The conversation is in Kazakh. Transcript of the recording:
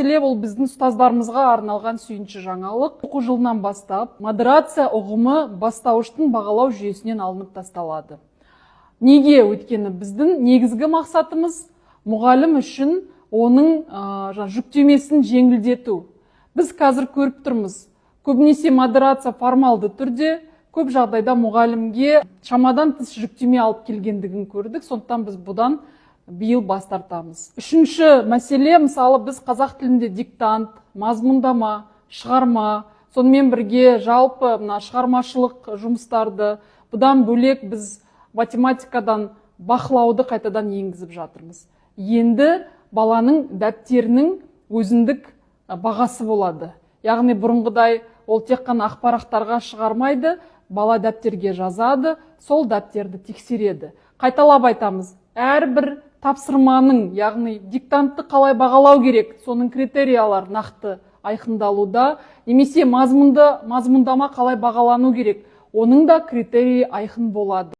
Мәселе, ол біздің ұстаздарымызға арналған сүйінші жаңалық. Оқу жылынан бастап модерация ұғымы бастауыштың бағалау жүйесінен алынып тасталады. Неге? Өйткені біздің негізгі мақсатымыз мұғалім үшін оның жүктемесін жеңілдету. Біз қазір көріп тұрмыз, көбінесе модерация формалды түрде, көп жағдайда мұғалімге шамадан тыс жүктеме алып келгендігін көрдік. Сондықтан біз бұдан биыл бас тартамыз. Үшінші мәселе, мысалы, біз қазақ тілінде диктант, мазмұндама, шығарма, сонымен бірге жалпы мына шығармашылық жұмыстарды, бұдан бөлек біз математикадан бақылауды қайтадан енгізіп жатырмыз. Енді баланың дәптерінің өзіндік бағасы болады. Яғни бұрынғыдай ол тек қана ақ парақтарға шығармайды, бала дәптерге жазады, сол дәптерді тексереді. Қайталап айтамыз, әрбір тапсырманың, яғни диктантты қалай бағалау керек, соның критериялары нақты айқындалуда, немесе мазмұндама қалай бағалану керек, оның да критерийі айқын болады.